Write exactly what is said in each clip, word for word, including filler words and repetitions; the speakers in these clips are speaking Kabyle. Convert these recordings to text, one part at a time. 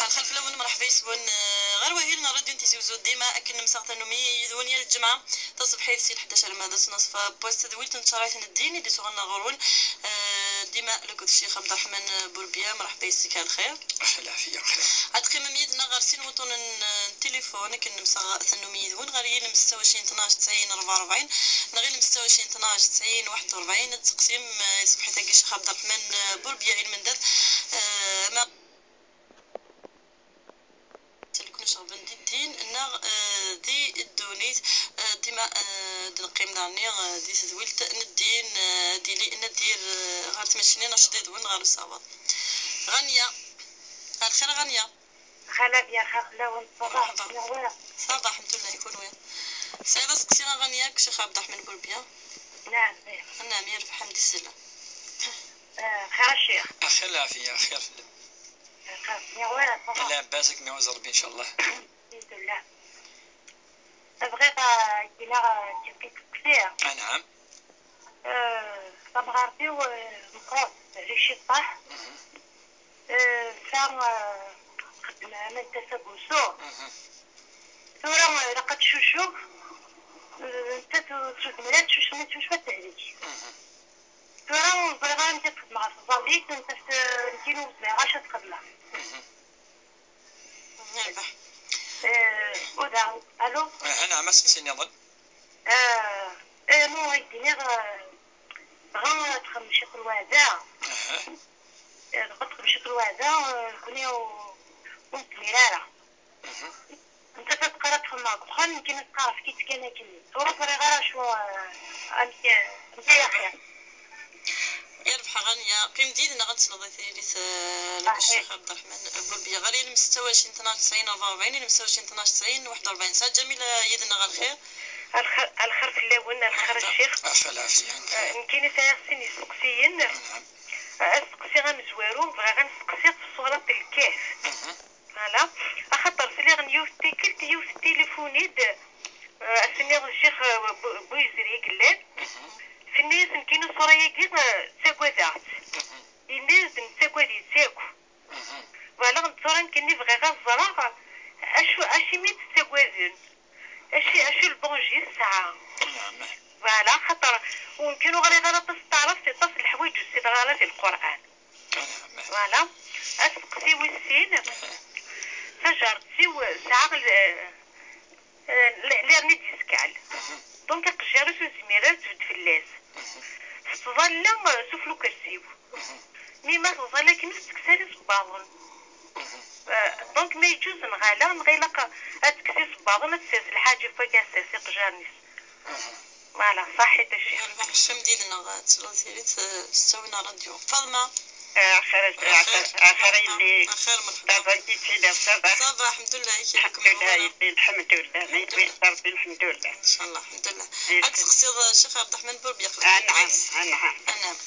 Lxir fell-awen, mṛeḥba yes-wen, eh, ɣer wahil n ṛṛadyu n Tizi Uzzu, dima akken nemseɣ tannumi yid-wen yal lǧemɛa taṣebḥit si lḥdac alamma d snasfa n wass, tadwilt n tcerayt n ddin i d-isuɣen ɣur-wen, eh, dima akked Ccix Ɛebderreḥman Burbiya. Mṛeḥba yes-k, a lxir. Lɛafya, xir. Ad teqqimem yid-neɣ ɣer sin wuṭunen, eh, n tilifun, akken nemseɣ tannumi yid-wen, ɣer yilem setta u ɛecrin tnac tesɛin rebɛa u rebɛin, neɣ ilem setta u ɛecrin tnac tesɛin waḥed u rebɛin. Ad teqsim, eh, i tṣebḥit-agi Ccix Ɛebderreḥman, eh, Burbiya i lmendad, eh, ma lkun iceɣben di ddin neɣ, eh, di ddunit, eh, dima, eh, d-neqqim daɣenni, eh, di tedwilt n ddin, eh, d-ili Nadir, eh, ɣer tmacinin, acḍi d-wen ɣer usawaḍ. Ɣanya, a lxir a Ɣanya. Xala Bya, xir fell-awen, ṣabaḥ, mṛeḥba. Nniɣ wara. Ṣabaḥ, lḥemdullah, i kunwi? Tesɛiḍ aseqsi a Ɣanya, deg Ccix Ɛebderreḥman Burbiya? Naɛam, eh. Naɛam, yerbeḥ, ḥmed isellem. Eh, xir a ccix. Axir lɛafya, axir fell-am. Nniɣ wara, ṣabaḥ. Ala ɛebbas, ad kem-iɛuzz Ṛebbi, ncallah. Lḥemdullah. Bɣiɣ, eh, ad k-iniɣ, eh, kif kif kfir. Anɛam. Eh, tamɣart-iw, eh, meqqret, rric iṭṭaḥ. Mhm. Eh, ta, eh, txeddem aman tasa n wusu. Mhm. Tura, eh, ilaq ad tcucef. Eh, nettat ur tezmir ad tcucef, ma tcucef ad tehlek. Mhm. Tura ur ẓriɣ ara amek ad xedmeɣ ɣef tẓallit, nettat, eh, nekkini ur ẓriɣ acu ad xedmeɣ. Mhm. Yerbeḥ. Eh, uda, alo? Aha, nɛam, aseqsi nniḍen. Eh, eh, anu, ay d-iniɣ, eh, dɣa ad txemmem ciṭ lweɛda. Aha. Eh, dɣa ad txemmem ciṭ lweɛda, eh, nekkni ur, ur nezmir ara. Mhm. Nettat ad teqqar ad txemmem ɣef uxxam, nekkini ad teqqar efk-itt kan akken. Ur ẓriɣ ara acu, eh, amek, amek ay axir. Yerbeḥ a Ɣanya, qqim-d yid-neɣ ad tesleḍ i tririt, eh, n Ccix Ɛebderreḥman Burbiya. Ɣer yilem setta u ɛecrin tnac tesɛin rebɛa u rebɛin, yilem setta u ɛecrin tnac tesɛin waḥed u rebɛin. Sɛad Ǧamil, eh, yid-neɣ, a lxir. A lxir, a lxir fell-awen, a lxir a ccix. Ɛfal ɛafya. Eh, nekkini sɛiɣ sin isteqsiyen. Anɛam. Eh, asteqsi amezwaru, bɣiɣ ad n-steqsiɣ f ṣṣurat n lkehf. Mhm. Voilà. Axaṭer sliɣ n yiwet tikkelt, yiwet tilifuni-d, eh, as-nniɣ ccix, eh, Bu-, Buyezri i yellan. Mhm. Tenna-yas nekkini ṣṣura-agi, eh, ttagadeɣ-tt. Mhm. Yenna-yas-d nettagad-itt akk. Mhm. Voilà, tura nekkini bɣiɣ ad ẓreɣ acu, acimi i tt-ttagaden. Acu, acu n lbonji tesɛa. Voilà, xaṭer mumkin ur ɣriɣ ara aṭas n taɛrabt, aṭas n leḥwayeǧ ur ssineɣ ara di Lqur'an. Voilà. Asteqsi wis sin, tajerrumt-iw tesɛa l-, eh, l-, lirni d-yeskal. Donc, aqejjar-is ur nezmir ara ad tbedd fell-as. Tettẓalla, eh, sufella ukersi-w. Mi ma teẓẓal akken ur tettekkes ara isebbaḍen. Eh, donc, ma yeǧǧuz neɣ ala, neɣ ilaq ad tekkes isebbaḍen, ad tessers lḥaǧa f wakka, ad tessers iqejjaren-is. Voilà, ṣaḥit a ccix. Yerbeḥ ccix, d-id-nneɣ ad tesleḍ tirit, eh, s ttawil n ṛṛadyu. Faḍma. Axir, axir, axir a yelli. Axir, mṛeḥba. Ça va, amek i tettiliḍ, ça va? Ça va, lḥemdullah, i kra. Lḥemdullah, a yelli, lḥemdullah. Ma yewwi-k Ṛebbi, lḥemdullah. Ncallah, lḥemdullah. Ad d-testeqsiḍ, eh, Ccix Ɛebderreḥman Burbiya. Anɛam, anɛam. Anɛam.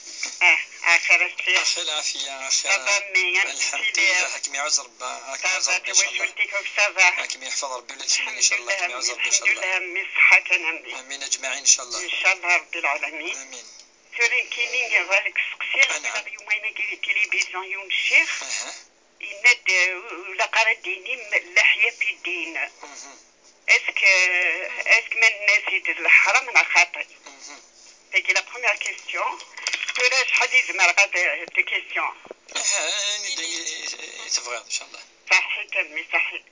Ah, axir a ccix. Axir lɛafya, axir. Ça va, mmi, amek i tettiliḍ? Lḥemdullah, ad kem-iɛuzz Ṛebbi, ad kem-iɛuzz Ṛebbi, ncallah. Tawacult-ik, ça va? Ad kem-yeḥfeḍ Ṛebbi, ula d kenwi, ncallah, ad kem-iɛuzz Ṛebbi, ncallah. Lḥemdullah, a mmi, ṣṣeḥḥa kan a mmi. Amin aǧmaɛin, ncallah. Ncallah, Ṛebbi lɛalamin. Amin. Tura nekkini bɣiɣ ad k-steqsiɣ, anɛam, ẓriɣ yumayen-agi di tilivizyu yiwen ccix, aha, yenna-d, uh, ur ilaq ara ad d-tinim leḥya fi ddin. Mhm. Est-ce que, est-ce que ma nenna-t-id d leḥram neɣ xaṭi? Mhm. Tagi la première question. Tura acḥal i zemreɣ ad, deux questions. Aha, anida i, i, i tebɣiḍ, ncallah. Ṣaḥit a mmi, ṣaḥit.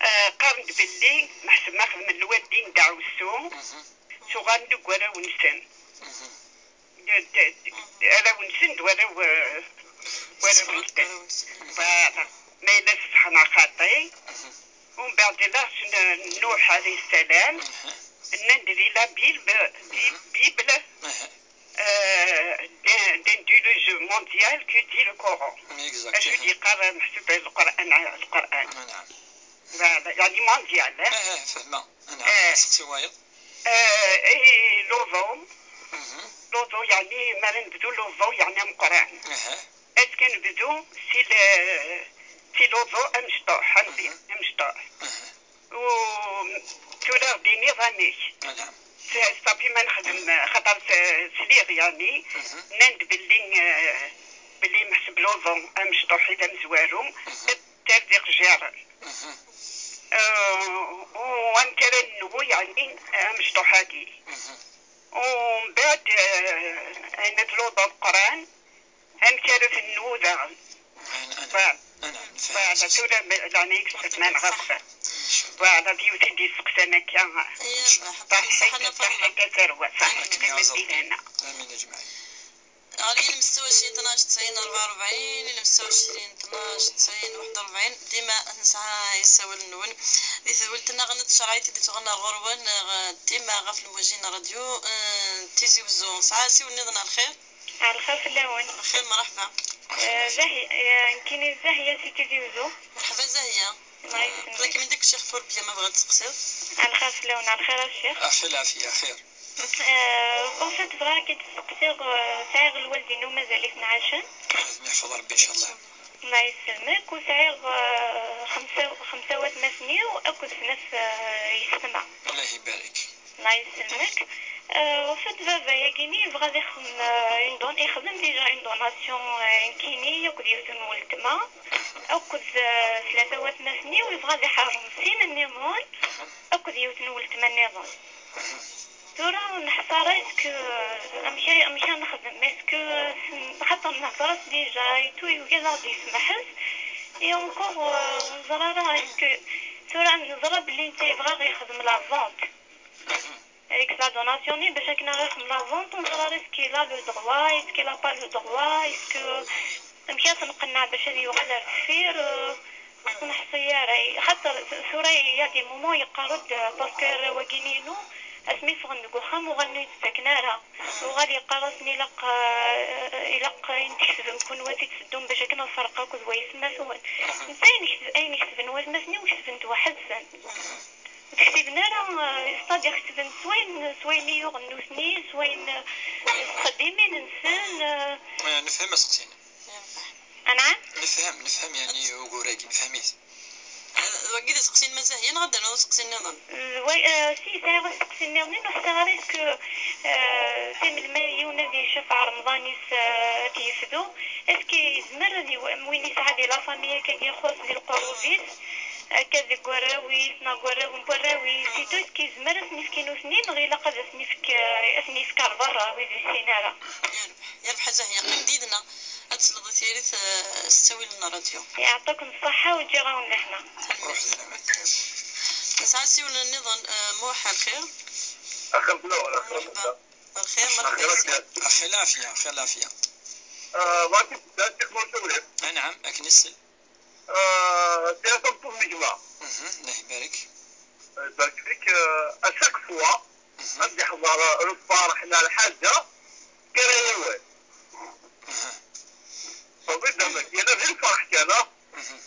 Uh, qqaren-d belli meḥseb ma xedmen lwaddin ddeɛwessu, mhm, ttuɣalen deg warraw-nsen. Mhm. D, d, d, arraw-nsen d warraw, eh, warraw-nsen. Voilà. Ma yella ṣṣeḥ neɣ xaṭi. Mhm. ومن بعد là, Nuh عليه السلام, nnan-d di la Bible, Bible, euh, d'un, d'un déluge mondial que dit le Coran. Exact. Acu d-yeqqar meḥsub Lqur'an, Lqur'an. Voilà, يعني mondial, hein. Fehmeɣ. Naɛam. Seqsi wayeḍ. Ihi luḍu, luḍu, يعني, mi ara nebdu luḍu, يعني, ameqqran. Est-ce que nebdu si le, si luḍu amecṭuḥ, amecṭuḥ. U tura d-iniḍ amek. Naɛam. Ṣafi ma nexdem, xaṭer s-, sliɣ, يعني, nnan-d belli, euh, belli meḥsub luḍu amecṭuḥ i d amezwaru, tar d iqejjiren. Euh, u amek ara nenwu, يعني, amecṭuḥ-agi. U mbeɛd, euh, ayen ad luḍu ameqqran, amek ara t-nenwu daɣen. Voilà. Voilà, tura leɛnaya-k ssefnan ɣef. Voilà, d yiwet i d-yesteqsan akka. Ṣaḥit, ṣaḥit a tarwa, ṣaḥit, qqimet di lehna. Ɣer yilmessawen tnac tesɛin rebɛa u rebɛin, ilmessawen tnac tesɛin waḥed u rebɛin, dima nesɛa isawalen-nwen. Di tedwilt-nneɣ n tcerɛit i d-yettɣenna ɣur-wen, eh, dima ɣef lmuji n ṛṛadyu, eh, Tizi Wezzu. Nesɛa asiwel nniḍen, ɛelxir? Ɛelxir fell-awen. Ɛelxir, mṛeḥba. Eh, Zahi-, eh, nekkini Zahiya si Tizi Wezzu. Mṛeḥba Zahiya. Allah yesselmek. Aql-ik-id deg ccix Furbiya, ma bɣiḍ tseqsiḍ. Ɛelxir fell-awen, ɛelxir a ccix. Axi lɛafya, axir. Eh, en fait, bɣiɣ ad k-id-steqsiɣ, eh, sɛiɣ lwaldin-inu mazal-iten ɛacen. Ad m-yeḥfeḍ Rebbi, ncallah. Allah yesselmek, u sɛiɣ, eh, xemsa, xemsa watmaten-iw akked snat, eh, yessetma. Allah ibarek. Allah yesselmek. Eh, en fait, baba-yagi-ni yebɣa ad ixdem, eh, une don-, ixdem déjà une donation, eh, nekkini akked yiwet n weltma, akked, eh, tlata watmaten-iw, yebɣa ad iḥeṛṛem sin nniḍen akked yiwet n weltma nniḍen. Tura neḥṣar, est-ce que, amek ay, amek ara nexdem? Est-ce que, xaṭer nehder-as déjà et tout, yugi ad aɣ-d-yesmeḥs. Et encore, euh, ur neẓri ara, est-ce que, tura neẓra belli netta yebɣa ad yexdem la vente avec la donation-nni, bac akken ara yexdem la vente, ur neẓri ara est-ce qu'il a le droit, est-ce qu'il a pas le droit, est-ce que, amek ara t-nqenneɛ bac ad yuɣal ar deffir, euh, ur neḥṣi ara. Xaṭer tura, il y a des moments yeqqar-d, euh, parce que arraw-agi-inu, asmi ffɣen deg uxxam, uɣalen ur yi-d-ttaken ara. Uɣal yeqqar-asen ilaq, euh, ilaq ayen tkesbem kunwi ad t-id-teddum bac akken ad ferqeɣ akked wayetma-twen. Netta ayen kseb-, ayen kesben watmaten-iw, kesben-t weḥd-sen. Ur t-ktiben ara, euh, c'est-à-dire kesben s wayen, s wayen i yuɣen nutni, s wayen, euh, s txeddimin-nsen, euh. Eh, nefhem aseqsi-nnem. Anɛam? Nefhem, nefhem, yeɛni ugur-agi, nefhem-it. Eh, wagi d aseqsi n Mazahya, neɣ ad d-nernu aseqsi nniḍen? Eh, way-, eh, si, sɛiɣ aseqsi nniḍen, ur ḥṣiɣ ara, est-ce que, eh, si melmi yiwen ad icaf ɣer Remḍan-is, eh, ad t-yefdu, est-ce que yezmer ad iw-, am win yesɛa di la famille akka i ixuṣ di lqurub-is, akka deg warraw-is, neɣ deg warraw n warraw-is, et tout, est-ce que yezmer ad sen-ifk i nutni, neɣ ilaq ad asen-ifk, eh, ad sen-ifk ar berra, wi d-yessin ara? Yerbeḥ a Zahya, qqim did-neɣ. Ad tesleḍ i tiririt, eh, s ttawil n ṛṛadyu. Yeɛṭikum ṣṣeḥḥa u ǧǧiɣ-awen lehna. Ruḥ di laman. Nesɛa asiwel nniḍen, eh, Muḥ, lxir. Axir fell-awen, axir. Mṛeḥba. Lxir, mṛeḥba. Axir lɛafya, axir lɛafya. Eh, bɣiɣ ad d-sqsiɣ Ccix Musa Wrif. Anɛam, akken issel. Eh, sɛiɣ tameṭṭut n gma. Mhm, Allah ibarek. Allah ibarek fik. Eh, à chaque fois, mhm, ad d-iḥḍer lferḥ neɣ lḥaǧa, kra yawal. Mhm. Tewwiḍ amek, yella di lferḥ kan, ah? Mhm.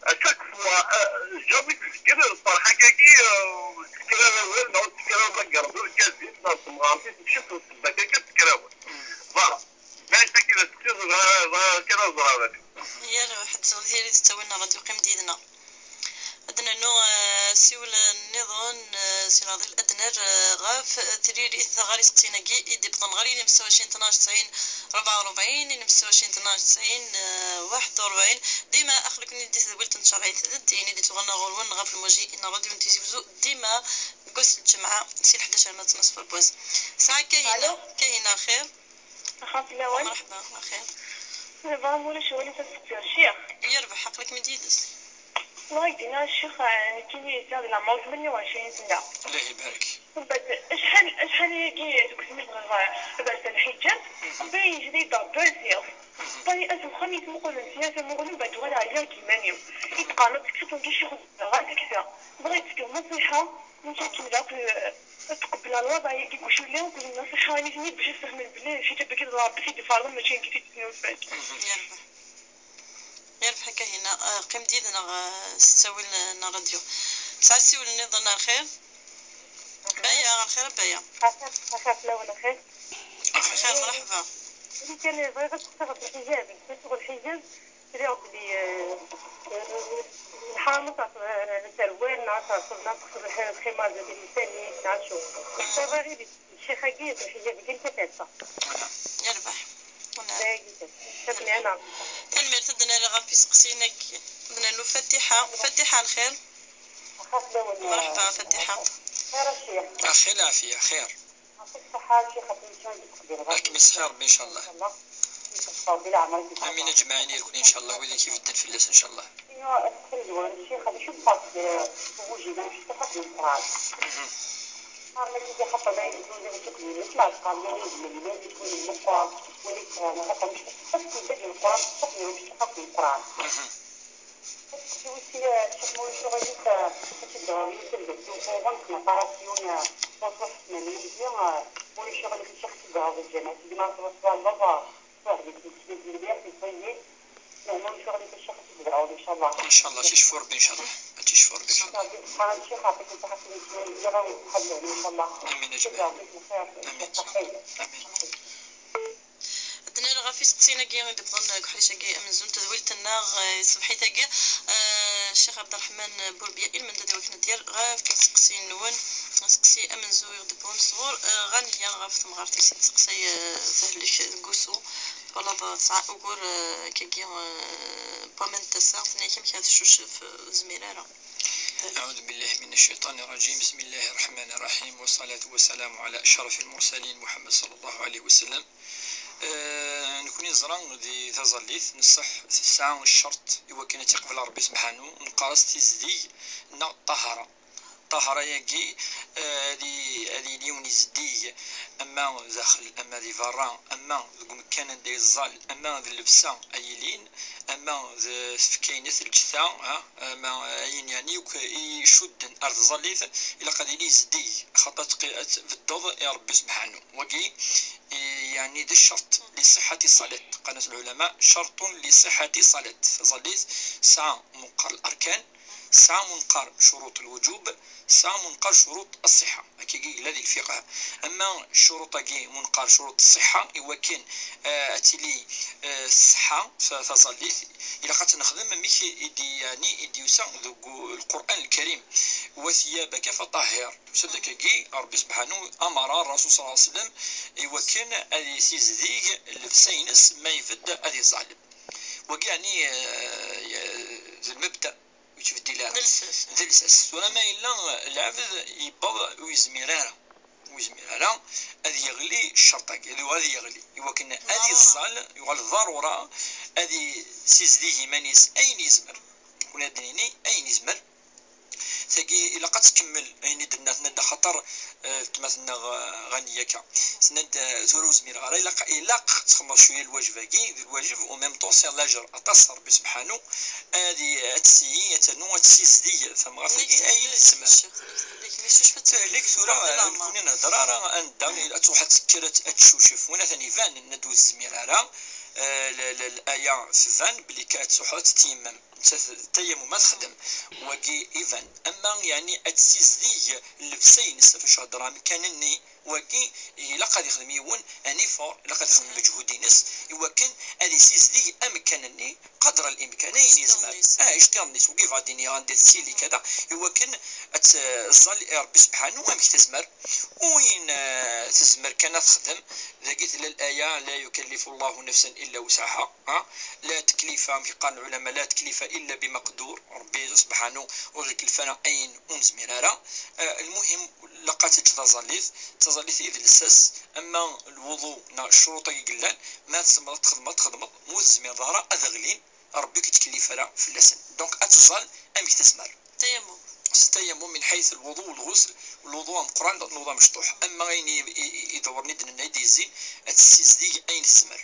À chaque fois, eh, jamais tezgel lferḥ-agi, eh, ur tekker ara awal, neɣ ur tekker ara ḍegger d urgaz-is, neɣ d temɣart-is, mačči s ssebba kan, ur tekker awal. Mhm. Voilà. Ma yella kra teqsiḍ, bɣa, bɣa kan ad ẓreɣ d acu. Yal waḥed s tiririt tettawil n ṛṛadyu, qqim did-neɣ. Ad d-nernu, eh, asiwel nniḍen, eh, si Laḍil, ad d-nerr, eh, ɣef tririt neɣ ɣer iseqsiyen-agi i d-iwwḍen ɣer yilem setta u ɛecrin tnac tesɛin rebɛa u rebɛin, yilem setta u ɛecrin tnac tesɛin, eh, waḥed u rebɛin. Dima aql-iken di tedwilt n tcerɛit d ddin i d-yettɣenna ɣur-wen ɣef lmuji n ṛṛadyu n Tizi Wezzu, dima deg wass n lǧemɛa si leḥdac arma d tnaṣfa n wass. Sɛa Kahina. Alo. Kahina, axir? Axir fell-awen. Mṛeḥba, axir. Bɣiɣ ma ulac aɣilif ad seqsiɣ ccix. Yerbeḥ, aql-ikem-id yid-s. Dɣa i d-yenna ccix, eh, nekkini sɛiɣ di leɛmer tmenya u ɛecrin sna. Allah ibarek. Mbeɛd acḥal, acḥal ayagi deg usmi bɣiɣ ad rseɣ lḥiǧab, Rebbi yejdi-d Rebbi rziɣ. Ṭṭani asewxem yettmuqulen sya tamuɣli, mbeɛd uɣaleɣ ɛyiɣ deg yiman-iw. I d-qqaren ad tekfiḍ nekk ccix dɣa tekfa. Bɣiɣ ad tefkeḍ nṣiḥa, nekk akken ilaq, eh, ad tqebbel lwaḍɛ-agi deg uculli, akked nṣiḥa nitni bac ad fehmen belli lḥiǧab-agi d Rebbi i t-id-iferḍen, mačči nekk i t-id-snulfan. Yerbeḥ. Yerbeḥ a Kahina. Ah, qqim-d yid-neɣ, ah, s ttawil n, n ṛṛadyu. Tesɛa ssiwel nniḍen ar xir? Baya, ar xir a Baya. Axir, axir fell-awen, axir. Ar xir, mṛeḥba. Ini kan bɣiɣ ad d-qqseɣ ɣef lḥijab. Qqseɣ lḥijab, sliɣ belli, eh, eh, lḥaram ad terwel, neɣ ad terseḍ, neɣ ad tekkseḍ lxi-, lximar di lsan-ik, neɣ acu. Ccix-agi d lḥijab-agi n Kafasa. Yerbeḥ. Dagi kan. Tanemmirt. Ad d-nali ɣef iseqsiyen-agi. Ad d-nernu Fatiḥa. Fatiḥa, lxir? Axir fell-awen. Mṛeḥba, Fatiḥa. Xir a ccix. Axir, lɛafiya, xir. Yeɛṭik ṣṣeḥḥa a ccix ɣef l'émission i d-teqdireḍ. Ad kem-iṣeḥḥi Ṛebbi, ncallah. Yeṣṣeḥ Ṛebbi leɛmeṛ-ik. Amin aǧmaɛin irkun, ncallah, wid i k-ibedden fell-as, ncallah. Inu aseqsi-nwen, ccix, d acu d lferq, eh, n wujida n ccix akked Leqran? Mhm. Qqaren-ak-id axaṭer d ayen yettun d acu akked yelli-s, neɣ qqaren d ayen yezmer yelli-s yettun d meqqer, wala yesɛa axaṭer mecṭuḥ, parce que deg Leqran, tettṣeḥḥi mecṭuḥ akked Leqran. Mhm. Aseqsi wis sin, eh, ccix, ma ulac aɣilif, eh, ad tt-id-ɣer yiwet n lbabtu n uɣenf, neɣ paration, eh, ur tṛuḥ tmermid-nni, eh, ma ulac aɣilif, ccix, ad tt-id-ɣer di lǧameɛ, seg ma tṛuḥ s lbaba, Ṛebbi ad tt-yesseddu mliḥ, yeṭṭeyyeb. Meɛna ur ccɣel i ccix ad tt-id-tɛawed, ncallah. Ncallah, ad tt-yecfu Ṛebbi, ncallah. Ad tt-yecfu Ṛebbi, ncallah. Ncallah, Ṛebbi subḥanahu wa taɛala ad tt-yesseddu, ad tt-yesseddu, ncallah. Amin, aǧmaɛin. Ṛebbi lxir, amin, ncallah. Amin. Ad d-nali ɣef iseqsiyen-agi i d-wwḍen deg uḥric-agi amenzu n tedwilt-nneɣ, eh, tṣebḥit-agi. Eh, Ccix Ɛebderreḥman Burbiya, ilmend ad iwakken ad d-yerr ɣef iseqsiyen-nwen. Aseqsi amenzu i ɣ-d-wwin sɣur, eh, Ɣaniya ɣef temɣart-is i d-teseqsay, eh, tehlek deg wusu. Twalaḍ, eh, tesɛa ugur, eh, akkagi, eh, n waman n tasa, tenna-yak amek ara teccucef, eh, ur tezmir ara. أعوذ بالله من الشيطان الرجيم. بسم الله الرحمن الرحيم. والصلاة والسلام على أشرف المرسلين محمد صلى الله عليه وسلم. Eh, nekni neẓra di taẓallit, nṣeḥ, tesɛa ccerṭ i wakken ad tt-iqbel Ṛebbi subḥanu, neqqar-as tizdeg neɣ ṭṭahara. Ṭṭahara-agi, eh, ad i-, ad yili yiwen izeddig, ama daxel, ama di berra, ama deg umekkan anda yeẓẓal, ama d llebsa ay ilin, ama d tfekka-ines, lǧetta, ha, ama ayen yeɛni akk icudden ar tẓallit, ilaq ad yili izeddig, axaṭer ad tqi-, ad tbeddeḍ i Ṛebbi subḥanu. Wagi, i-, yeɛni d ccerṭ li ṣiḥḥati ṣṣalat. Qqaren-as lɛulama: شرط لصحة الصلاة. Taẓallit tesɛa meqqar larkan, tesɛa meqqar curuṭ lwuǧub, tesɛa meqqar curuṭ ṣṣiḥḥa. Akkagi yella di lfiqh. Ama ccuruṭ-agi meqqar curuṭ ṣṣiḥḥa, i wakken, eh, ad tili, eh, ṣṣeḥḥa ta-, taẓallit, ilaq ad tt-nexdem amek i d-, yeɛni i d-yusa deg u-, Lqur'an Lkarim: وثيابك فطهر. Tusa-d akkagi, Ṛebbi subḥanu amara Ṛṛasul ṣalla Llahu ɛalayhi wa sallam i wakken ad yessizdig llebsa-ines ma ibedd ad iẓẓal. Wagi, yeɛni, eh, d lmebda ur yettbeddil ara. D lsas. D lsas. Tura ma yella lɛebd yewweḍ ur yezmir ara, ur yezmir ara ad yeɣli ccerṭ-agi, ad yuɣal ad yeɣli, i wakken ad iẓẓal, yuɣal d ḍarura ad yessizdig iman-is ayen yezmer. Nekni ad d-nini ayen yezmer. Tagi ilaq ad tkemmel ayen i d-tenna, tenna-d axaṭer, eh, weltma-tneɣ, eh, Ɣaniya akka. Tenna-d, eh, tura ur zmireɣ ara, ilaq, ilaq ad txedmeḍ cwiya lwajeb-agi, d lwajeb, u même temps sɛiḍ lajer aṭas, Ṛebbi subḥanu, ad i-, ad tessiyi, ad ternu, ad tessizdig tamɣart-agi ayen tezmer. Tehlek tura, eh, nekni nehder ara anda ad truḥ ad tekker ad, ad teccucef. Win atan iban, nenna-d ur tezmir ara, eh, l-, l-, l-aya tban belli kan ad truḥ ad tettyammam. Nettat d tayammum ad texdem. Wagi iban. Ama yeɛni ad tessizdig llebsa-ines, ɣef acu heddreɣ, amkan-nni, wagi ilaq ad yexdem yiwen un effort, ilaq ad yexdem lmeǧhud-ines, i wakken ad yessizdig amkan-nni qadr al-imkan, ayen yezmer. Ah, iceṭṭiḍen-is, wagi yebɣa ad d-yini anda tettili kada, i wakken ad tẓẓal i Ṛebbi subḥanu amek tezmer. Win, eh, tezmer kan ad texdem, dagi tella laya: لا يكلف الله نفسا إلا وسعها. Ha? La teklifa, amek qqaren lɛulama, la teklifa illa bi maqdur. Ṛebbi subḥanu ur ɣ-ikellef ara ayen ur nezmir ara. Eh, lmuhim, ilaq ad teǧǧ taẓallit, d taẓallit i d lsas, ama lwuḍu neɣ ccuruṭ-agi yellan, ma tzemreḍ ad txedmeḍ, ad txedmeḍ, ma ur tezmireḍ ara ad ɣlin, Ṛebbi ur k-yettkellif ara fell-asen. Donc, ad teẓẓal amek tezmer. Tayammum. S tayammum min ḥayt lwuḍu u lɣusl, lwuḍu ameqqran, lwuḍu amecṭuḥ. Ama ayen i, i, i, iḍewren i d-nenna, i d-yezzin, ad tessizdig ayen tezmer.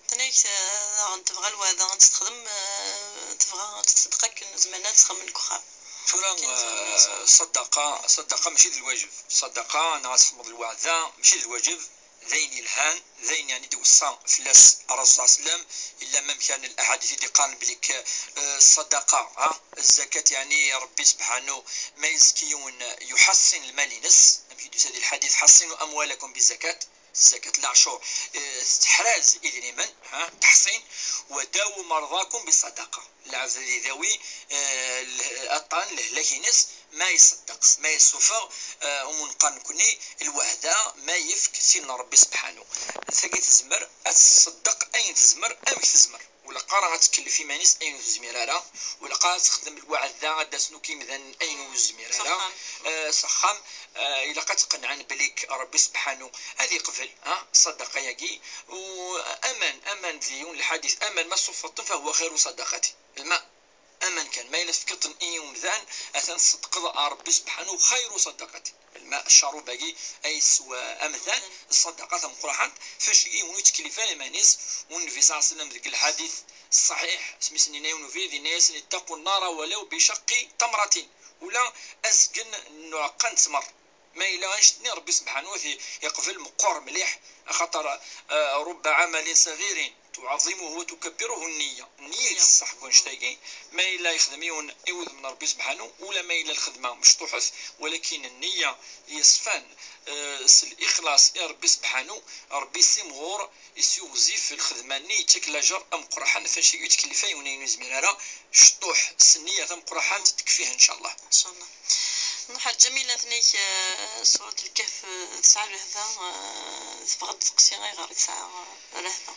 Tenna-yak, eh, daɣen tebɣa lweɛda ad tt-texdem, eh, tebɣa ad tettṣeddeq akken zemren ad tt-xedmen deg uxxam. Tura, akken txedmeḍ eh, ṣṣadaqa, ṣṣadaqa mačči d lwajeb. Ṣṣadaqa neɣ ad txedmeḍ lweɛda mačči d lwajeb. D ayen yelhan, d ayen, yeɛni, d-iweṣṣa fell-as Ṛṛasul ṣalla Llahu ɛalayhi wa sallam, illa ma kan laḥadit i d-iqqaren belli k-, eh, ṣṣadaqa, ha, zzakat, yeɛni, Ṛebbi sebḥanu ma yezki yiwen yuḥaṣṣin lmal-ines, amek i d-yusa di lḥadit, "حصنوا أموالكم بالزكاة", zzakat leɛcur, eh, teḥraz idrimen, ha, teḥṣin, "وداووا مرضاكم بالصدقة". Lɛebd ad idawi, eh, l-, aṭṭan, lehlak-ines, ma iṣeddeq, ma yessufeɣ, eh, umunqar nekni, lweɛda, ma yefk sin n Ṛebbi sebḥanu. Tagi tezmer ad tṣeddeq ayen tezmer, amek tezmer. Ur ilaq ara ad tkellef iman-is ayen ur tezmir ara, ur ilaq ara ad texdem lweɛda, ad d-asen akk imdanen ayen ur tezmir ara. S axxam. Eh, s axxam, eh, ilaq ad tqenɛen belli Ṛebbi sebḥanu ad iqbel, ha, ṣṣadaqa-yagi. U aman, aman di yiwen lḥadit, "أما الماء صفة فهو خير صدقة". Lma. Aman kan, ma yella tefkiḍ-ten i umdan, atan tṣeddqeḍ ɣer Ṛebbi sebḥanu, xayru ṣadaqat. Lma, ccarub-agi ay yeswa amdan, ṣṣadaqa tameqqraḥant, fac yiwen ur yettkellif ara iman-is, u Nnbi ṣalla Llahu ɛalayhi wa sallam deg lḥadit ṣṣaḥiḥ, asmi s-nnan i yiwen ubrid, yenna-yasen: "اتقوا النار ولو بشق تمرة", ula azgen n uɛeqqa n ttmer. Ma yella annect-nni, Ṛebbi sebḥanu ad t-iqbel meqqer mliḥ, axaṭer, eh, "رب عمل صغير تعظمه وتكبره النية". Nniya i d ṣṣeḥ n wannect-agi. Ma yella yexdem yiwen i wudem n Ṛebbi sebḥanu, ula ma yella lxedma mecṭuḥet, walakin nniya yeṣfan, eh, s lixlaṣ i Ṛebbi sebḥanu, Ṛebbi simɣur, yesseɣzif lxedma-nni, yettak lajer ameqqraḥ, ɣef wannect-agi ur yettkellif yiwen ayen ur yezmir ara, cṭuḥ s nniya tameqqraḥant, tekfi-h, ncallah. Ncallah. Nruḥ ɣer Ǧamila, tenna-k, eh, surat Lkehf, eh, tesɛa lehda, eh, tebɣa ad d-teqsi ayɣer i tesɛa, eh, lehda.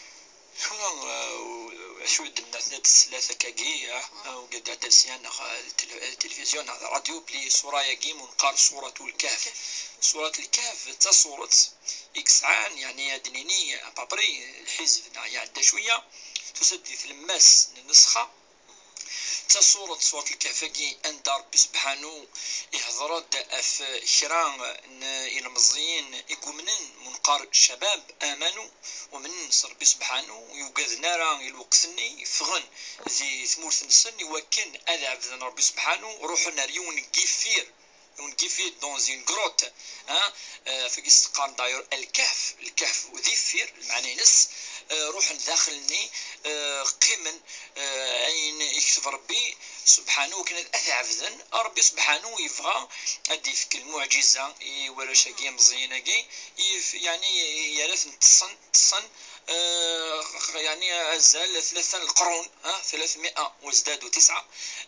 Tura, eh, acu i d-tenna, tenna-d s tlata akkagi, ah, ah, ugad iɛeddan sya neɣ, eh, tel-, eh, tilifizyu neɣ d ṛṛadyu, belli ṣṣura-agi, ma neqqar Surat Lkehf. Surat Lkehf d tasuret i yesɛan, yeɛni, ad d-nini, à peu près, lḥizb neɣ iɛedda cwiya, tusa-d di tlemmast n nnusxa, d tasuret, suret Lkehf-agi, anda Ṛebbi sebḥanu ihdeṛ-d ɣef kra n ilmeẓyen i yumnen, ma neqqar ccabab amanu, umnen s Ṛebbi sebḥanu, ur ugaden ara i lweqt-nni, ffɣen di tmurt-nsen i wakken ad ɛebden Ṛebbi sebḥanu, ruḥen ar yiwen n yiffir, yiwen n yiffir, dans une grotte, hein, euh, ɣef wagi i s-qqaren d'ailleurs Lkehf, Lkehf d iffir, lmeɛna-ines, euh, ruḥen daxel-nni, euh, qqimen, euh, ayen ikteb Ṛebbi sebḥanu akken ad, ad t-ɛebden. Ṛebbi sebḥanu yebɣa ad d-yefk lmuɛǧiza i warrac-agi imeẓyen-agi, yef-, yeɛni yerra-ten ṭṭsen, ṭṭsen, euh, yeɛni azal tlata n leqrun, ha, ثلاثمائة وازدادوا تسعة,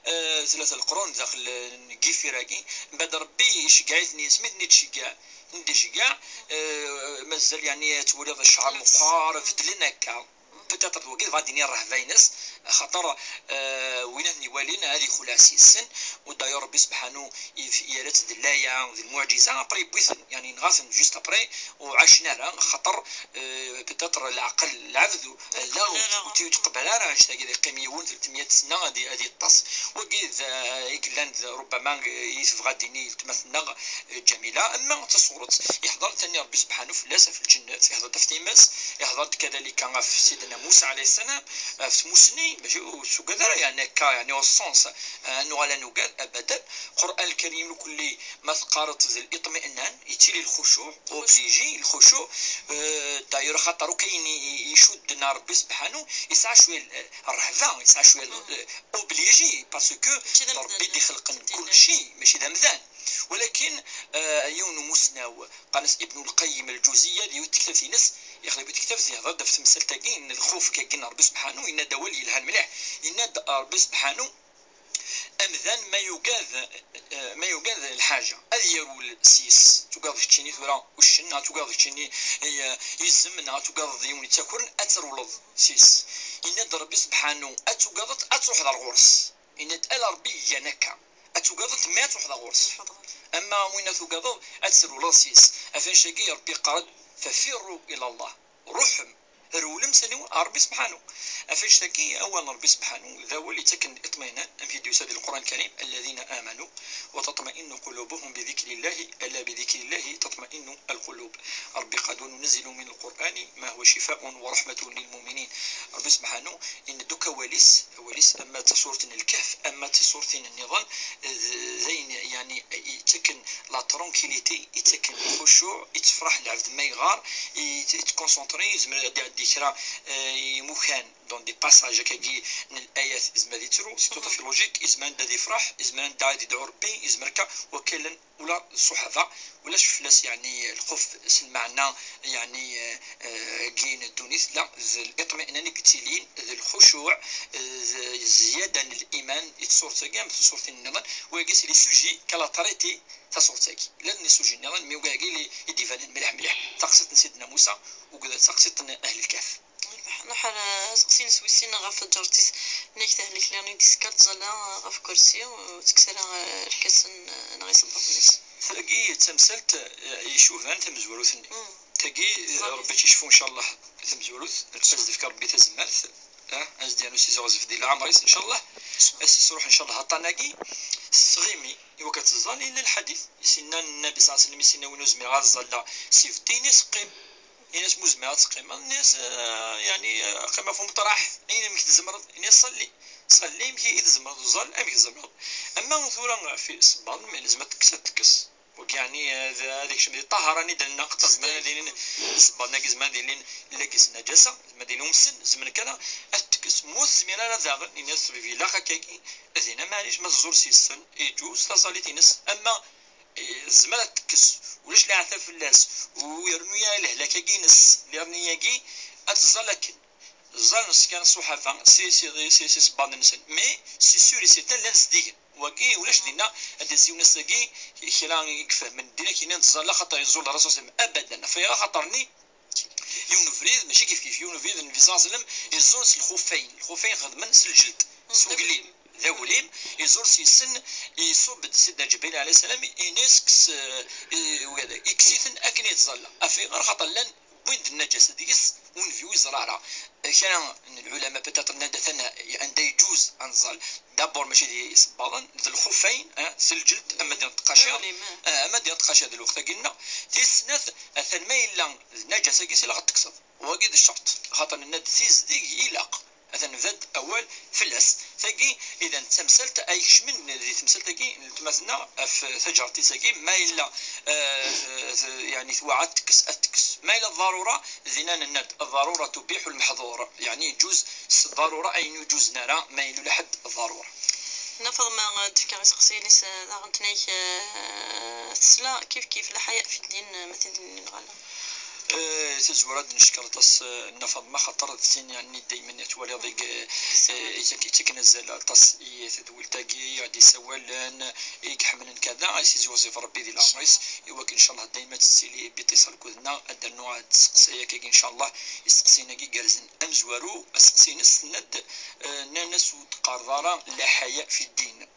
euh, tlata n leqrun daxel n yiffir-agi. Mbeɛd Ṛebbi iceggeɛ-iten, asmi ten-id-iceggeɛ, ten-id-iceggeɛ, euh, mazal, yeɛni, ad twaliḍ ccɛer meqqer, beddlen akka. Peut-être d wagi dɣa ad d-yini ṛṛehba-ines, axaṭer, euh, win ad ten-iwalin ad ixleɛ s yes-sen, u d'ailleurs Ṛebbi sebḥanu yef-, yerra-tt d laya, d lmuɛǧiza, après yewwi-ten, yeɛni yenɣa-ten juste après, ur ɛacen ara, axaṭer, euh, peut-être leɛqel n lɛebd, la, ur tt-, ur tt-yeqbal ara, annect-agi ad yeqqim yiwen, telt meyya sna ad, ad yeṭṭes. Wagi d, euh, i yellan d, rubbama, i tebɣa ad d-tini weltma-tneɣ, euh, Ǧamila. Ama d tasuret, ihdeṛ-d tanni Ṛebbi sebḥanu fell-as, ɣef lǧennet, ihdeṛ-d ɣef times, ihdeṛ-d kadalika ɣef Sidna Musa ɛalayhi ssalam, ɣef tmussni, mačči ur tugad ara, yeɛni, akka, yeɛni, au sens, euh, ad nuɣal ad nugad, abadan. Qur'an Lkarim, mkul ma teqqareḍ-t d liṭmi'nan, yettili lxucuɛ, obligé, lxucuɛ, euh, d'ailleurs, axaṭer akk ayen i, i, icudden ar Ṛebbi sebḥanu, yesɛa cwiya n, euh, ṛṛehba, yesɛa cwiya n, euh, obligé, parce que d Ṛebbi i d-ixelqen kulci, mačči d amdan. Walakin, euh, yiwen n umussnaw, qqaren-as Ibn Lqayyim Lǧuziya, di yiwet tektabt-ines, yexdem yiwet tektabt, yehdeṛ-d ɣef temsalt-agi n lxuf-agi n Ṛebbi sebḥanu, yenna-d awal yelhan mliḥ, yenna-d Ṛebbi sebḥanu, amdan ma yugad, eh, ma yugad lḥaǧa, ad yerwel s-yes. Tugadeḍ keččini tura uccen, neɣ tugadeḍ keččini, eh, izem, neɣ tugadeḍ yiwen yettakren, ad trewleḍ s-yes. Yenna-d Ṛebbi sebḥanu, ad tugadeḍ, ad truḥeḍ ar ɣur-s. Yenna-d, ala Ṛebbi igan akka. Ad tugadeḍ, mi ad truḥeḍ ar ɣur-s. Ama win ad tugadeḍ, ad trewleḍ s-yes. Ɣef wannect-agi, Ṛebbi yeqqar-d, ففروا إلى الله. Ruḥem. Rewlem s aniwel? Ṛebbi sebḥanu. Ɣef annect-agi, awal n Ṛebbi sebḥanu d awal yettaken iṭminan, amek i d-yusa di Lqur'an Lkarim: "Alladhina amanu wa tatma'innu qulubuhum bi dhikrillahi, ala bi dhikrillahi tatma'innu alqulub." Ṛebbi: "Qad nunazzilu min al-Qur'ani ma huwa shifa'un wa rahmatun lil mu'minin." Ṛebbi sebḥanu yenna-d akk awal-is, awal-is ama d tasurt n Lkehf, ama d tisurtin nniḍen, d, d ayen, yeɛni, yettaken la tranquillité, yettaken lxucuɛ, yettefraḥ lɛebd ma yeɣɣar, yet-, yettkonsenṭri, yezmer ad iɛeddi kra, eh, imukan, dans des passages akkagi n layat, yezmer ad yettru, c'est tout à fait logique, yezmer anda ad yefreḥ, yezmer anda ad yedɛu Ṛebbi, yezmer akka, wakalen ula d ṣṣuḥaba, ulac fell-as, yeɛni, lxuf s lmeɛna, yeɛni, eh, eh, agi n ddunit, la, d liṭminan i yettilin, d lxucuɛ, eh, d zziyada n liman i tṣurt-agi, am tṣurtin nniḍen, wagi c'est les sujets qu'elle a traités, tasurt-agi. Llan les sujets nniḍen, mais wagi i d-ibanen mliḥ mliḥ. Taqsiṭ n Sidna Musa, akked taqsiṭ n Ahl Lkehf. Nruḥ ar useqsi-ines wis sin ɣef tǧart-is. Nnig tehlek lerni d-iskal tẓalla ɣef ukersi, ur tekkes ara, eh, irkasen, eh, neɣ isebbaḍen-is. Tagi d tamsalt, eh, icuban tamezwarut-nni. Mm. Tagi, eh, Ẓallit. Ṛebbi ad tt-icfu, ncallah, tamezwarut. Ad s-d-yefk Ṛebbi tazmert. Ah, ad s-d-yernu s iziɣzif di leɛmer-is, ncallah. Ad s-isruḥ, ncallah, aṭṭan-agi s tɣimi, i wakken ad teẓẓal, yella lḥadit. I s-yenna Nnabi ṣalla Llahu ɛalayhi wa sallam, i s-yenna win ur zmireɣ ad ẓẓalleɣ s ibeddi, ini-as qqim. Ini-as ma ur zmireɣ ad teqqimeḍ, ini-as, eh, yeɛni, eh, qqim ɣef umeṭraḥ, ayen amek tzemreḍ, ini-as ṣalli. Ṣalli amek i tzemreḍ, uẓal amek tzemreḍ. Ama tura ɣef isebbaḍen, ma yelzem ad tekkes, ad tekkes. Wagi yeɛni, eh, ad, ad ikcem di ṭṭahara-nni d-nenna, qeṭṭa zman ad ilin isebbaḍen-agi, zman ad ilin lagis n naǧasa, zman ad ilin umsen, zman kan ad tekkes. Ma ur tezmir ara daɣen, ini-as ṭṭbib ilaq akkagi, ad yenna maɛlic, ma teẓẓul s yes-sen, iǧuz taẓallit-ines. Ama tezmer ad tekkes, ulac leɛtab fell-as, u yernu-ya lehlak-agi-ines, lerni-agi, ad teẓẓal akken. Ẓẓalen s kan ṣṣuḥaba, si, si, si, si sebbaḍ-nsen. Mais, c'est sûr et certain, llan zdigen. Wagi, ulac dinna, ad d-yas yiwen ass-agi, kra i ifehmen ddin akken i nettẓalla, xaṭer yeẓẓul Ṛṛasul sallam. Abadan. Ɣef waya, axaṭer-nni, yiwen ubrid, mačči kif kif, yiwen ubrid n Nnbi ṣalla Llahu ɛalayhi wa sallam, iẓẓul s lxuffayn. Lxuffayn xedmen s lǧeld, s uglim, d aglim, iẓẓul s yes-sen, iṣubb-d Sidna Ǧebril ɛalayhi sslam, inesk s, eh, i, wada, ikkes-iten akken i yettẓalla. Ɣef ayɣer? Xaṭer llan wwin-d nnaǧasa deg-s, ur nvi ur yeẓra ara. Kra n lɛulama peut-être nnan-d atan anda yeǧuz ad nẓall. D'abord mačči d isebbaḍen, d lxuffayn, eh, s lǧeld, ama d tqaca, d aglim, eh. Eh, ama d tqaca d lweqt-agi-nneɣ. Tis snat, atan ma yella d nnaǧasa-agi-s ilaq ad tekkseḍ. Wagi d ccerṭ, xaṭer nenna-d tizdeg ilaq. Atan nebda-d awal fell-as. Tagi, idan d tamsalt ay ikecmen di temsalt-agi n weltma-tneɣ ɣef taǧart-is-agi, ma yella, eh, t-, t-, yeɛni tewɛa ad tekkes, ad tekkes. Ma yella d ḍarura, dinna nenna-d, ḍarura tubiḥu lmeḥḍur. Yeɛni yeǧuz s ḍarura ayen ur yeǧuzen ara, ma yella ula ḥedd ḍarura. Nna Faḍma, eh, d-tefka iseqsiyen-is, eh, daɣen tnay, eh, tesla kif kif, la ḥaya fi ddin, eh, ma tin-nni neɣ ala. Eh, tazwara ad d-neckeṛ aṭas, eh, Nna Faḍma, xaṭer d tin, yeɛni, daymen i twaliḍ i, eh, i tt-, i ttaken azal aṭas i tedwilt-agi, i ɣ-d-yessawalen, i iḥemmlen kada, ay s-iziɣzif Ṛebbi di leɛmer-is, i wakken, ncallah, dayma ad tettili biṭiṣa lkud-nneɣ, ad d-ternu ad d-testeqsi akkagi, ncallah, isteqsiyen-agi gerrzen. Amezwaru, aseqsi-ines, tenna-d, eh, nnan-as ur d-teqqareḍ ara la ḥaya fi ddin.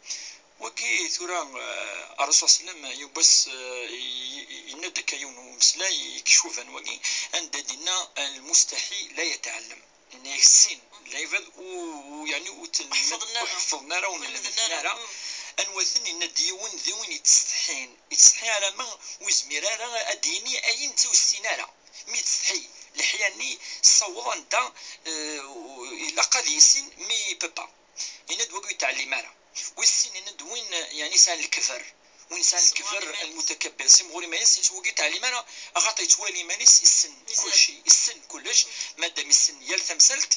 Wagi tura, eh, Ṛṛasul ṣalla Llahu ɛalayhi wa sallam, yiwwas, eh, i-, i-, yenna-d akka yiwen n umeslay i icuban wagi, anda d-yenna: "Lmustaḥi la yetɛellem." Yenna-yak sin lɛibad u, u, yeɛni ur tt-, ḥeffḍen ara. Ur ḥeffḍen ara, ur lemden ara. Mm. Anwa-ten? Yenna-d yiwen d win yettsetḥin. Yettsetḥi alamma ur yezmir ara ad d-yini ayen netta ur yessin ara. Mi yettsetḥi, leḥya-nni tessaweḍ anda, eh, ilaq ad yissin, mi peut pas. Yenna-d wagi ur yettɛellim ara. Wis sin, yenna-d win, yeɛni, yesɛan lekber. Win yesɛan lekber, lmutakabbir, simɣur iman-is, yenna-d wagi ur yettɛellim ara, axaṭer yettwali iman-is yessen kulci, yessen kullec, madam yessen yal tamsalt,